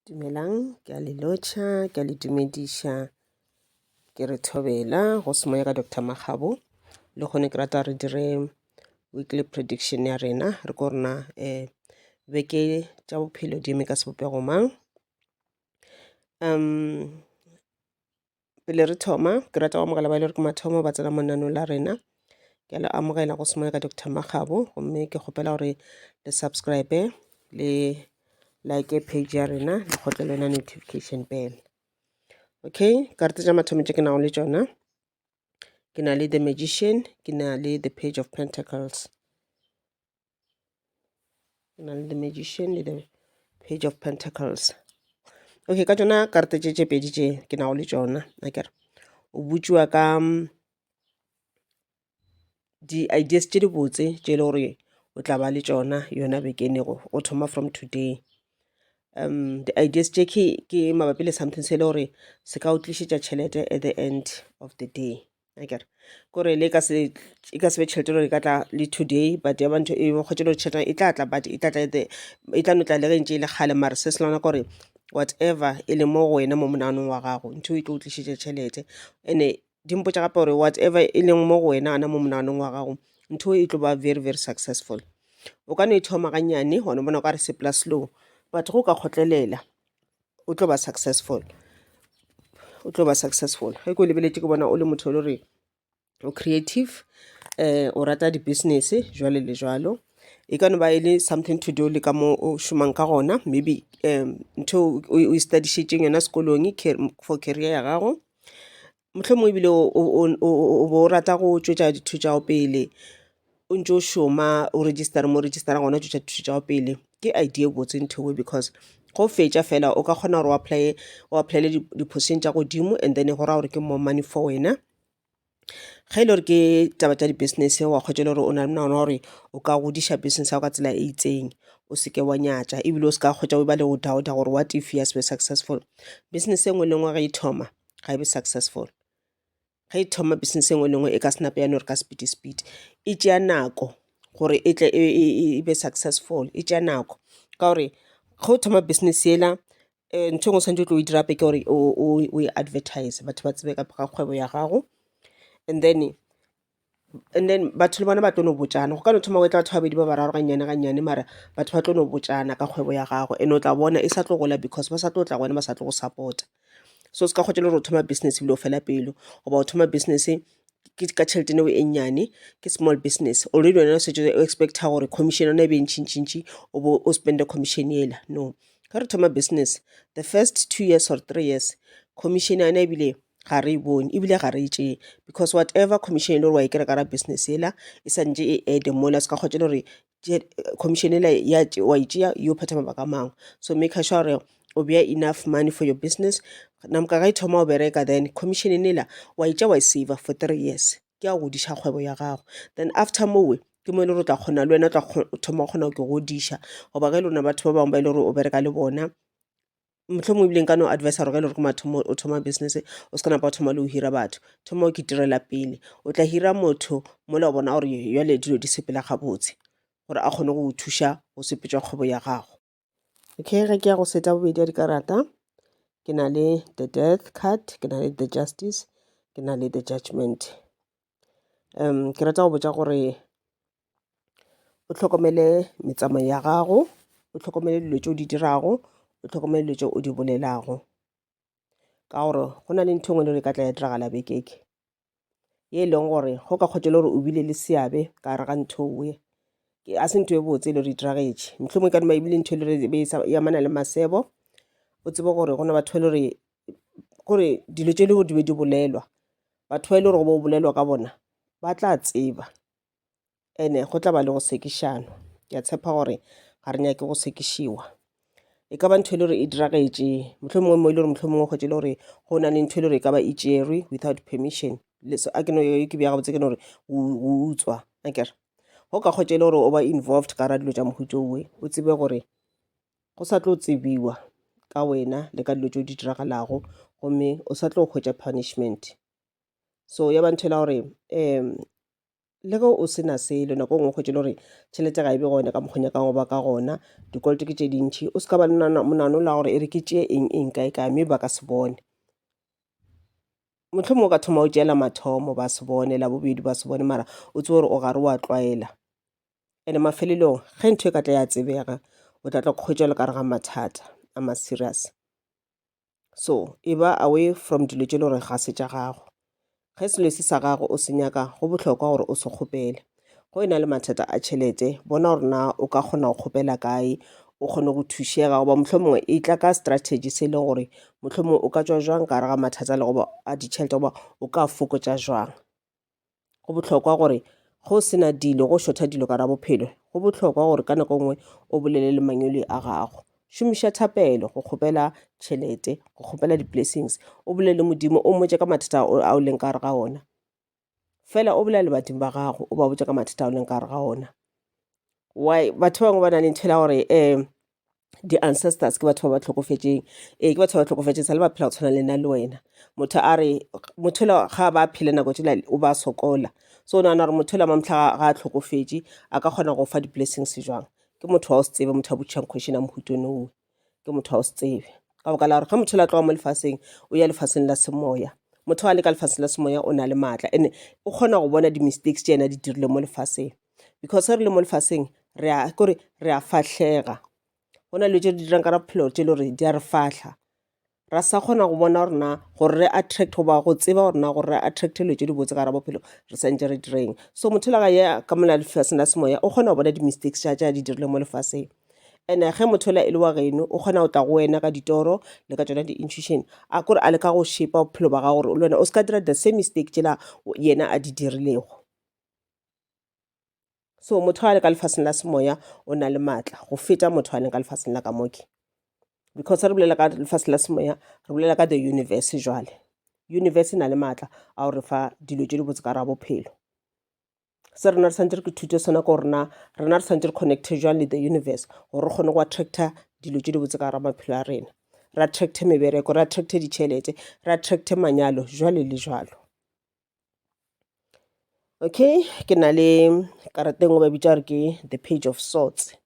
Dumelang, ke a le lotšha, ke a le dumediša. Ke re thobela go semoya ka Doctor Makgabo. Le kgone ke rata re dire weekly prediction ya rena re ko rena um beke tša bophelo di eme ka sebopego mang. Um Pele re thoma, ke rata go amogela ba e le gore ke mathomo ba tsena mo lenaneong la rena. Ke a le amogela go Semoya ka Doctor Makgabo gomme ke kgopela gore le subscribe le like page ya rena le kgotle le yona notification bell. Okay, karate tša mathomo tše ke nago le tšona ke na le The Magician, ke na le The Page of Pentacles. Ke na le The Magician le The Page of Pentacles. Okay, ka tšona karata tše tše pedi tše ke nago le tšona akere o botšiwa ka mm, di-ideas tše dibotse tše e le gore o tla ba le tšona yona bekene go go thoma from today. Um di-ideas tše ke ke mabapi le something se e le gore se ka o tlišetša tšhelete at the end of the day. Akere kore le e ka se e ka se be tšhelete gore e ka tla le today but ya ba ntho e kgwetše le tšhelete e tla tla but e tla tla e tla no tla le ge ntše e le kgale mara se se lona kore whatever e le mo go wena mo monaganong wa gago ntho e tlo o tlišetša tšhelete ene di mpotša gape gore whatever e leng mo go wena gana mo monaganong wa gago ntho e tlo ba very very successful. O ka no e thoma gannyane wa no bona o ka re sepela slow but ge o ka kgotlelela o tlo ba successful o tlo ba successful ge ke o lebeletše ke bona o le motho e le gore o creative um o rata di-business jwale le jwalo e ka no ba e le something to do le ka mo o šomang ka gona maybe um ntho o e studišetšeng yona sekolong for career ya gago. Mohlomongwe ebile o bo o rata go tšwetša dithuto tša gago pele o ntše o šoma o register-a mo o register-ang gona o tšwetša dithuto tša gago pele. Ke idea e botse ntho eo because ge o fetša fela o ka kgona gore o apply-e o apply-ele di-position tša godimo and then go raya gore ke more money for wena. Ge e le gore ke taba tša di-business wa hwetša e le gore o na le monagano wa gore o ka godiša business ya gago ka tsela e itseng o se ke wa nyatša ebile o se ka hwetša o ba le go doubter gore what if ya se be successful. Business e nngwe le nngwe ge e thoma ga e be successful. Ge e thoma business e nngwe le nngwe e ka se nape ya no re ka speedy speedy. E tšea nako gore e tle e, e, e, e be successful, e tšea nako ka gore ge o thoma business yela um ntho e nngwe o swanetše o tlo e dira gape ke gore o e advertise batho ba tsebe ka kgwebo ya gago and then and then batho le bona ba tlo no botšana go ka no thoma go etla batho ba babedi ba bararo gannyane gannyane mara batho ba tlo no botšana ka kgwebo ya gago and o tla bona e sa tlo gola because ba sa tlo tla go wena ba sa tlo go support-a. So se ka kgotsa le gore o thoma business ebile o fela pelo goba o thoma business ke ka tšhelete neo e nnyane ke small business already wena o setse o expecta gore commission yona e be ntšhintšhintšhi o bo o spende commission yela no. Ge re thoma business the first 2 years or 3 years commission yona ebile ga re e bone ebile ga re e tšee because whatever commission e le gore wa e kry-a ka ra business yela e sa ntše e add mola se ka kgotsa le gore commission yela ya wa e tšea yo phetha mabaka a mangwe. So make sure gore o beya enough money for your business namka ga e thoma go bereka then commission yela wa e tšea wa e saver for 3 years ke ya go godiša kgwebo ya gago. Then after mowe ke mo e le gore o tla kgona le wena o tla thoma go kgona go godiša goba ge e le gore batho ba bangwe ba e le gore o bereka le bona mohlomongwe ebile nka no advisa gore ge e le gore ke mathomo o thoma business o se ka napa o thoma le go hira batho thoma o itirela pele o tla hira motho mola o bona gore jwale dilo di sepela gabotse gore a kgone go go thuša go sepetša kgwebo ya gago. Okay, ge ke ya go seta bobedi ya dikarata ke na le the death card ke na le the justice ke na le the judgment. Um ke rata go botša gore o hlokomele metsamao ya gago, o hlokomele dilo tše o di dirago, o hlokomele dilo tše o di bolelago. Ka gore go na le ntho e nngwe le e ka tla ya diragala bekeke ye e leng gore go ka kgotsa e le gore o bile le seabe ka gare ga ntho e a se ntho e botse e le gore e diragetše. Mohlomongwe e ka no ba ebile ntho e le gore e be e amana le masebo, o tsebe gore go na batho ba e le gore kore dilo tše le gore di be di bolelwa batho ba e le gore go bo bolelwa ka bona ba tla tseba ene go tla ba le go sekišana. Ke a tshepa gore ga re nyake go sekišiwa. E ka ba ntho e le gore e diragetše mohlomongwe mo e le gore mohlomongwe kgwetše e le gore go na le ntho e le gore e ka ba e tšerwe without permission a ke no ke bea gabotse ke no gore go utswa akere. Go ka kgwetša e le gore o ba involved ka gara dilo tša mohuta owe o tsebe gore go sa tlo tsebiwa ka wena le ka dilo tšeo di diragalago gomme o sa tlo hwetša punishment. So ya ba ntho e la gore um. Le ge o se na selo, nako e nngwe o hwetše e le gore tšhelete ga e be gona ka mokgwa o nyakang go ba ka gona, dikoloto ke tše dintši, o se ka ba le monagano la gore e re ke tšee eng eng kae kae mme ba ka se bone. Mohlomongwe o ka thoma o tšea la mathomo ba se bone, la bobedi ba se bone mara o tsebe gore o gare wa tlwaela. And-e mafelelong ge ntho e ka tla ya tsebega o tla tla hwetša o le ka gare ga mathata a ma serious. So e ba away from dilo tše e le gore ga se tša gago. Ge selo se sa gago o se nyaka go bohlokwa gore o se kgopele. Go e na le mathata a tšhelete bona gore na o ka kgona go kgopela kae o kgone go thušega goba mohlomongwe e tla ka strategy se e leng gore mohlomongwe o ka tšwa jwang ka gare ga mathata le goba a ditšhelete goba o ka fokotša jwang. Go bohlokwa gore go se na dilo, go šotha dilo ka ra bophelo, go bohlokwa gore ka nako nngwe o bolele le mangwele a gago. Šomiša thapelo go kgopela tšhelete, go kgopela di-blessings, o bolele le Modimo, o mmotše ka mathata a o leng ka gare ga ona. Fela o bolela le badimo ba gago, o ba botše ka mathata a o leng ka gare ga ona. Why batho ba bangwe ba na le ntho ya gore um di-ancestors ke batho ba ba hlokofetšeng ee ke batho ba ba hlokofetšeng sa le ba phela go tshwana le nna le wena motho a re motho la ga ba phele nako tšela o ba sokola so o nagana gore motho la mamtlha ga a hlokofetše a ka kgona go fa di-blessings jwang ke motho wa o se tsebe motho a botšišang question a mohuta owe ke motho wa o se tsebe ka baka la gore ge motho la tloga mo lefaseng o ya lefaseng la semoya motho a le ka lefaseng la semoya o na le maatla and o kgona go bona di-mistakes tše yena di dirile mo lefaseng because ge re le mo lefaseng re a kore re a fahlega go na le tše di dirang ka bophelo tše le gore di a re fahla ra sa kgona go bona gore na gore re attract goba go tseba gore na gore re attract dilo tše dibotse ka ra bophelo re santse re direng so motho la ga ya ka mola lefaseng la semoya o kgona go bona di-mistakes tša tša di dirile mo lefaseng and ge motho la e le wa geno o kgona go tla go wena ka ditoro le ka tšona di-intuition a kore a leka go shape bophelo ba gago gore le wena o se ka dira the same mistake tšela yena a di dirilego. So motho a le ka lefaseng la semoya o na le maatla go feta motho a leng ka lefaseng la ka moke. Because re bolela ka lefase la semoya re bolela ka the universe jwale. Universe e na le maatla a go re fa dilo tše dibotse ka ra bophelo. Se rena re santse re ithute sona ke gore na rena re santse re connecte jwang le the universe gore re kgone go attracta dilo tše dibotse ka gara maphelo a rena. Re attracte mebereko, re attracte ditšhelete, re attracte manyalo jwale le jwalo. Okay, ke na le karata e nngwe ba bitša gore ke the page of swords.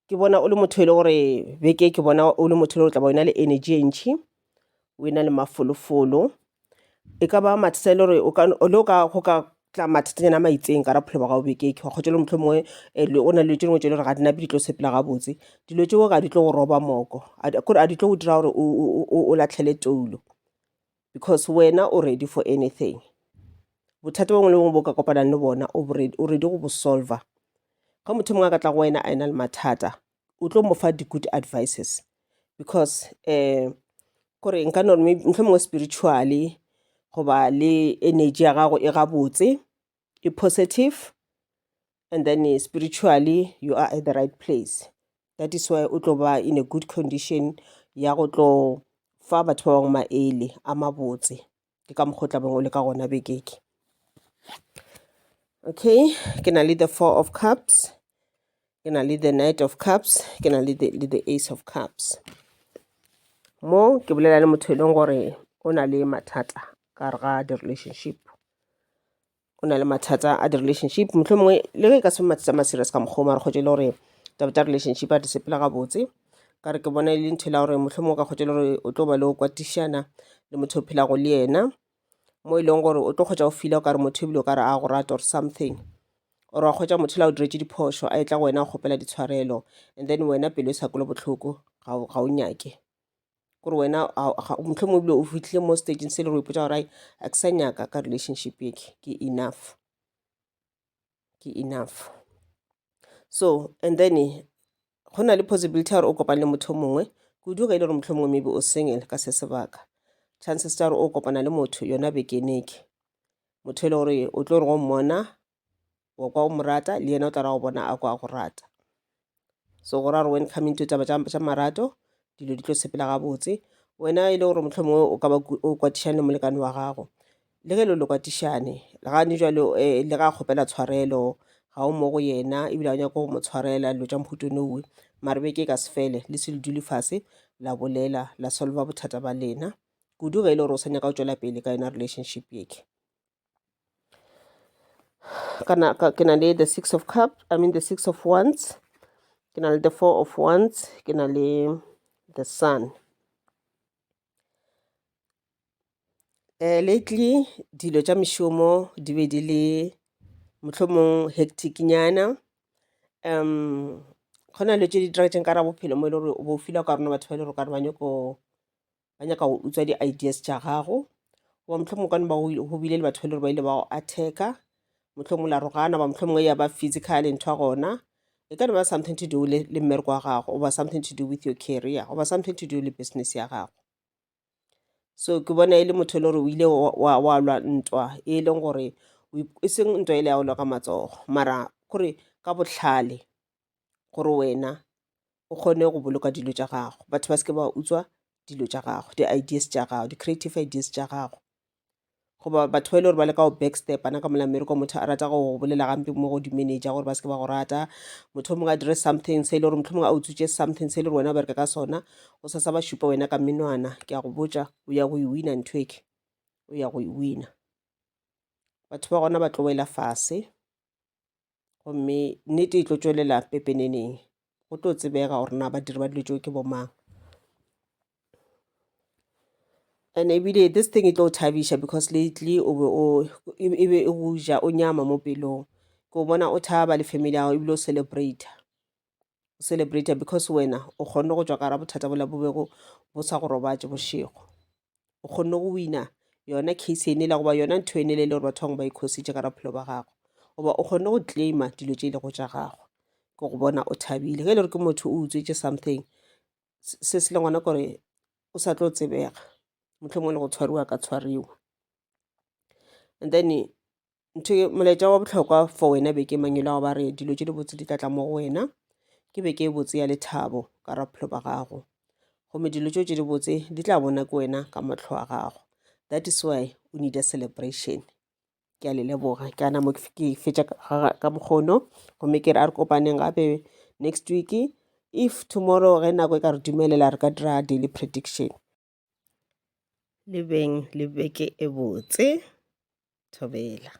Ke bona o le motho e le gore beke ke bona o le motho e le gore tla ba o na le energy e ntši, o na le mafolofolo. E ka ba mathata e le gore o ka le o ka go ka tla mathatanyana a maitseng ka ra bophelo ba gago beke wa kgotsa le mohlomongwe o na le dilo tše dingwe tše e le gore ga di nape di tlo sepela gabotse. Dilo tšeo ga di tlo go roba moko, kore a di tlo go dira gore o lahlele toulo. Because wena o ready for anything. Bothata bongwe le bongwe bo ka kopanang le bona o ready go bo solver. Ge motho mongwe a ka tla go wena a ena le mathata, o tlo mo fa di-good advices because um kore nka no re mohlomongwe spiritually goba le energy ya gago e gabotse, e positive and then spiritually you are at the right place. That is why o tlo ba in a good condition ya go tlo fa batho ba bangwe maele a mabotse. Ke ka mokgwa o tla beng o le ka gona bekeke. Okay, ke na le the four of cups, ke na le the knight of cups, ke na le the, le the ace of cups. Mo ke bolela le motho e leng gore o na le mathata ka gare ga di-relationship. O na le mathata a di-relationship mohlomongwe le ge e ka se mathata a ma-serious ka mokgwa o mara kgotsa e le gore taba tša relationship a di sepela gabotse ka re ke bona e le ntho e la gore mohlomongwe o ka kgotsa e le gore o tlo ba le go kwatišana le motho o phelago le yena mo e leng gore o tlo kgotsa o feel-a o kare motho ebile o kare a go rata or something or wa kgotsa motho la o diretše diphošo a etla go wena a kgopela ditshwarelo and then wena pelo e sa kwele bohloko ga o nyake. Kore wena mohlomongwe ebile o fihlile mo stageng se le gore o ipotša gore ai a ke sa nyaka ka relationship ye ke enough, ke enough. So and then go na le possibility ya gore o kopane le motho o mongwe kudu ge e le gore mohlomongwe maybe o single ka se sebaka. Chances tša gore o kopana le motho yona bekeneke, motho e le gore o tlo re go mmona wa kwa o mo rata le yena o tla ra go bona a kwa a go rata. So go ra gore when coming to taba tša marato dilo di tlo sepela gabotse. Wena e le gore mohlomongwe o ka ba o kwatišane le molekane wa gago, le ge le le kwatišane gane jwalo le ge a kgopela tshwarelo ga o mo go yena ebile ga o nyake go mo tshwarela dilo tša mohuta owe, mara beke e ka se fele le se le dule fase la bolela la solve-a bothata ba lena kudu ge e le gore o sa nyaka go tšwela pele ka yona relationship yeke. Kana ke na le the six of cups, I mean the six of wands, ke na le the four of wands, ke na le the sun. Eh, lately dilo tša mešomo di be di le mohlomong hectic nyana um go na le tše di diragetšeng ka ra bophelo mo e le gore o bo o feel-a okare batho ba e le gore okare ba nyako ba nyaka go utswa di-ideas tša gago goba mohlomongwe ka no ba go bile le batho ba e le gore ba ile ba go attack-a mohlomongwe la rogana goba mohlomongwe ya ba physical ntho ya gona e ka no ba something to do le le mmereko wa gago goba something to do with your career goba something to do le business ya gago. So ke bona e le motho e le gore o ile wa lwa ntwa e leng gore e seng ntwa e le ya go lwa ka matsogo mara kore ka bohlale gore wena o kgone go boloka dilo tša gago batho ba se ke ba utswa dilo tša gago di-ideas tša gago di-creative ideas tša gago goba batho ba e le gore ba leka go backstep-ana ka mola mmereko motho a rata go bolela gampe mo go di-manager gore ba se ke ba go rata motho o mongwe a dire something se e le gore mohlomongwe a utswitše something se e le gore wena o bereka ka sona o sa sa ba šupa wena ka menwana ke a go botša o ya go e wina ntho eke o ya go e wina batho ba gona ba tlo wela fase Gomme nnete e tlo tšwelela pepeneneng. Go tlo tsebega gore na badiri ba dilo tšeo ke bomang. And ebile this thing e tlo thabiša because lately o be o e be e go ja o nyama mo pelong. Ke o bona o thaba le family ya gago ebile o celebrate-a. O celebrate-a because wena o kgonne go tšwa ka gara bothata bola bo bego bo sa go robatše bošego. O kgonne go wina yona case ene la goba yona ntho ene le le gore batho bangwe ba e cause-itše ka bophelo ba gago. Goba o kgonne go claim-a dilo tše e lego tša gago. Ke go bona o thabile. Ge e le gore ke motho o utswetše something, se se leng gona ke gore o sa tlo tsebega. Mohlomongwe le go tshwariwa a ka tshwariwa. And then Ntho e molaetša wa bohlokwa for wena beke mangwele a go ba re dilo tše dibotse di tla tla mo go wena. Ke beke e botse ya lethabo ka gare ga bophelo ba gago. Gomme dilo tšeo tše dibotse di tla bona ke wena ka mahlo a gago. That is why o need a celebration. Ke a le leboga. Ke gana mo ke fetša ka mokgono. Gomme ke re a re kopaneng gape next week. If tomorrow ge nako e ka re dumelela re ka dira daily prediction. Le beng le beke e botse. Thobela.